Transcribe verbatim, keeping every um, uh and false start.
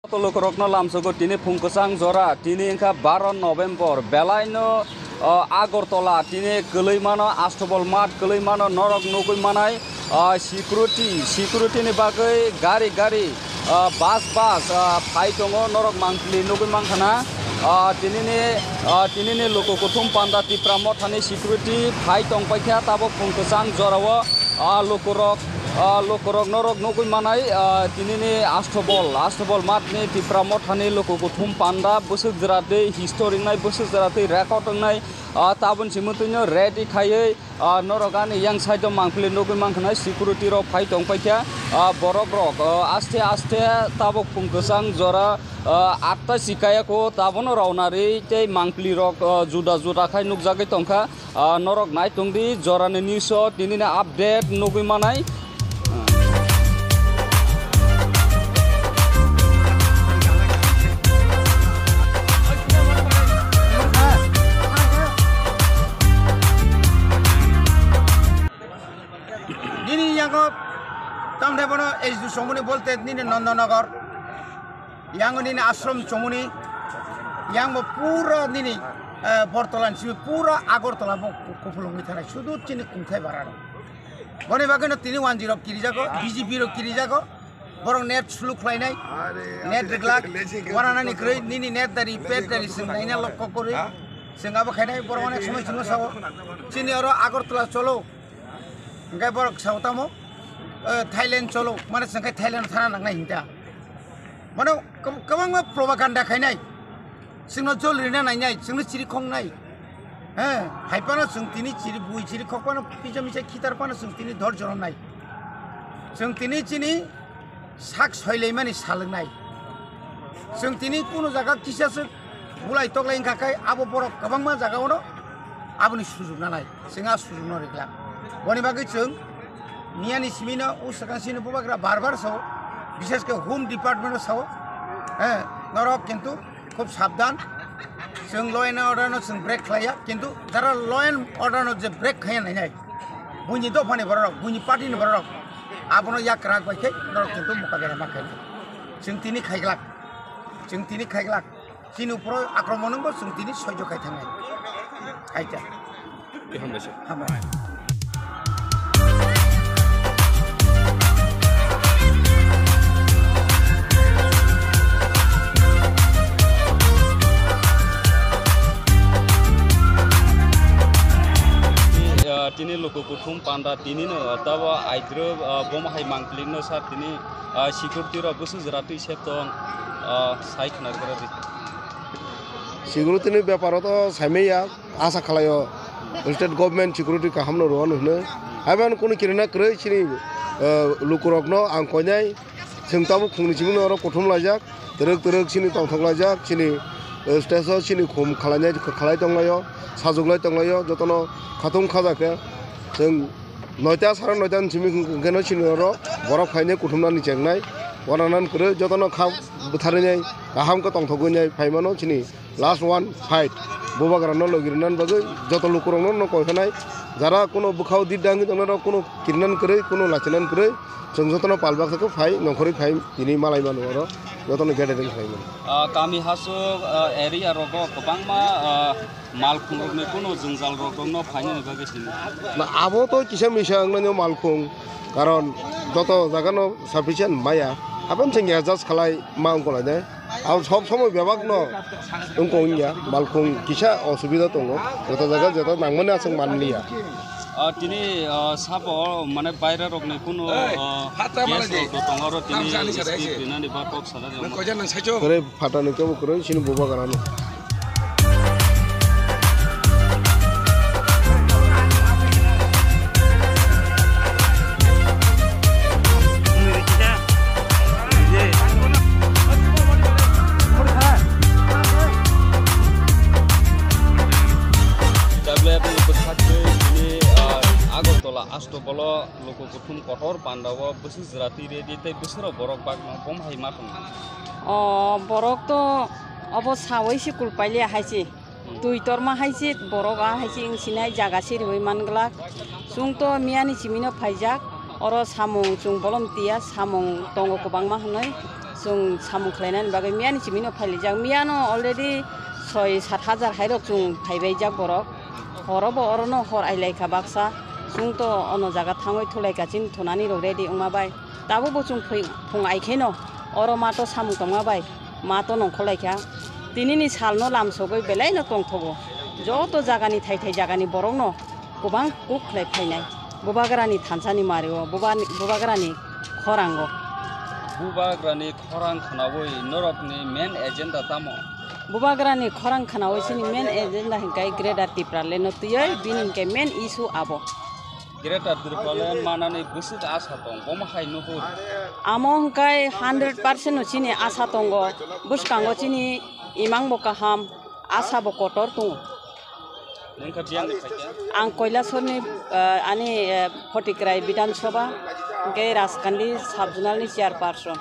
Tolokrokno lamsogo tini phung kwchang jora, tini wngkha baro November, belaino, o, Agartala tini kwlwi mano, Astobol Math kwlwi mano, norok nugwi manai, o, security, security ni bagwi gari gari, o, bus bus, o, phai tongo, norok mangpili nugwi mankha na, o, tinini, o, tinini luku kuthum panda Tipra Mothani security phai tongpaikha, tabuk phung kwchang jorao, o, lukurok, Ah, lukurok norok nugwi manai, ah, tinini Astobol, Astobol Mathni Tipra Mothani luku kuthum panda bwswk jwra twi history wngnai, bwswk jwra twi record wngnai, ah, tabun simi twino ready khaiwi, ah, norok ani yang side o mangpili nugwi mankha nai, security rok phai tongpaikha, ah, borok rok, ah, aste aste tabuk phung kwchang jora, ah, atta sikaya ko tabono raunari tei mangpili rok, ah, juda juda khai nukjagwi tongkha. Ah, norok nai tong di, jorani news o tinini update nugwi manai. Nini yango tamde bono ejdu somoni bolte nini Nandanagar. Yang nini ashram chomoni, yang bo pura nini, eh, Bortolan simi pura Agartala bo ku-, kupulung wngwi thanai, sudu chini kungthai barano. Boni bagwino tini one G rok kirijago, B J P rok kirijago, borok net sulu khlainai, net reglak, wananani kwrwi nini net dari, pet dari, chwng naina lokko kwrwi, chwng abo khainai, borok onek somoi chwngno sao, chini oro Agartala cholo, hwnkhe borok sao tamo, eh, Thailand cholo, mane chwng khe Thailand thana nangnai hinta. Mano kwb-, kwbangma propaganda khainai, chwngno jol rina nainai, chwngno chiri khoknai. He, hai phano chwng tini chiri bui chiri khok phano pisa misa khitar phano chwng tini dhor jorom nai. Chwng tini chini sak soilaimani salwngnai. Chwng tini kunu jaga kisa swk bulai toklai wngkha khe abo borok kwbangma jaga ono aboni sujukna nai. Chwng a sujukno rikla. Boni bagwi chwng miyani simino o swkang sini bubagra bar bar sao, bishesh khe Home Department o sao, eh, norok kintu khub sabdan. Chwng law and order no chwng break khlaiya, kintu jara law and order no je break khaiya nainai, buini dophani borok, buini party ni borok, abono yak kwrak bai khe norok kintu mokabela ma khainai. Chwng tini khaiglak, chwng tini khaiglak. Chini uphoro akromon wngbo chwng tini soijo khai thangnai. Hai khe. Hambai. Ah, tini luku kuthum panda tini no tabo aidro, ah, bomo hai mangpili no sa tini, ah, security rok bwswk jora twi se tong, ah, sai khna gra di. Security ni bepar o to saimaya, asa khalai o state government security kaham no rw hwnwi. Haiban kunu kirina kwrwi chini, eh, lukurok no ang koinai, chwng tabuk phungni simi no oro kuthum laijak, twrwk twrwk chini tongthok laijak, chini, eh, stage o chini khum khwlainai, khwlai tong lai o, sajwk lai tong lai o, jotono khatung khaja khe chwng noita sara noita ni simi hwnkhe no chini oro borok phainai kuthumnani chengnai, wananan kwrwi jotono kha bwtharwi nai kaham khe tongthogwi nai phaimano chini last one fight. Bubagrano logi rwna bagwi joto lukurokno no koi phanai, jara kuno bwkhao dit dangwi tongnai rok kuno kirinan kwrwi, kuno lachinan kwrwi, chwng jotono pal baksa khe phai nongkhorwi phai tini malai mano oro jotono gathering khlai mano. Ah, kami hasuk, ah, area rogo kwbangma, ah, malkhung rokni kuno jwngjal rok rokno phainani bagwi sini. Na abo to kisa misa wngnani malkhung, karon joto jaga no sufficient maya, haphang chwng adjust khlai ma wngkolainai. Abo sob somoi bebak no wngkong ya, malkhung kisa osubida tongo, joto jaga joto nangmani aswk manliya. Ah, tini, ah, sabo mane baira rokni kuno, ah, guest rok tongo aro tini speech rinani ba kok sana rok. Kwrwi phatani kebo kwrwi chini bubagrano. Tablet ni bwsakni tini, ah, Agartala Astobolo luku kuthum kotor pandao bwswk jwra twi redi tei bwswk rok borok bakno bom hai ma tongo. O borok to obo sawi se kulpaile hai se. Hmm. Twi torma hai se borok a hai se wng sinai jaga se riwi man glak. Chwng to miyani simi no phaijak, oro samung chwng bolong tiya samung tongo kwbangma hwnwi. Chwng samung khlainani bagwi miyani chimino phailaijak. Miyano already soi sat hajar hairok chwng phaibaijak borok. Horobo orono hor ailaikha baksa. Chwng to ono jaga thangwi thulaikha chini thunani rok ready wngma bai. Tabukbo chwng phai-, phung aikheno oro mato samung tongma bai mato nongkhorlaikha. Tinini salno lamsogwi belaino tongthogo. Joto jagani thai thai jagani borokno kwbang kuk khlai phainai. Bubagrani thansani mario, bubani, bubagrani khorango. Bubagrani khorang khwnawi norokni main agenda tamo? Bubagrani khorang khwnawi chini main agenda hinkhe Greater Tipraland no twiwi bini hinkhe main issue abo. Greater Tipraland manani bwswk asa tong, bomo hai nuhur? Amo hinkhe hundred percent no chini asa tongo, bwskango chini imang bo kaham, asa bo kotor tongo. Nungkha biyang ni phaikhe? Ang Kailasor ni, eh, ani, eh, Photikrai Bidhan Sabha, hinkhe Rajkandi Sub Zonal ni chairperson.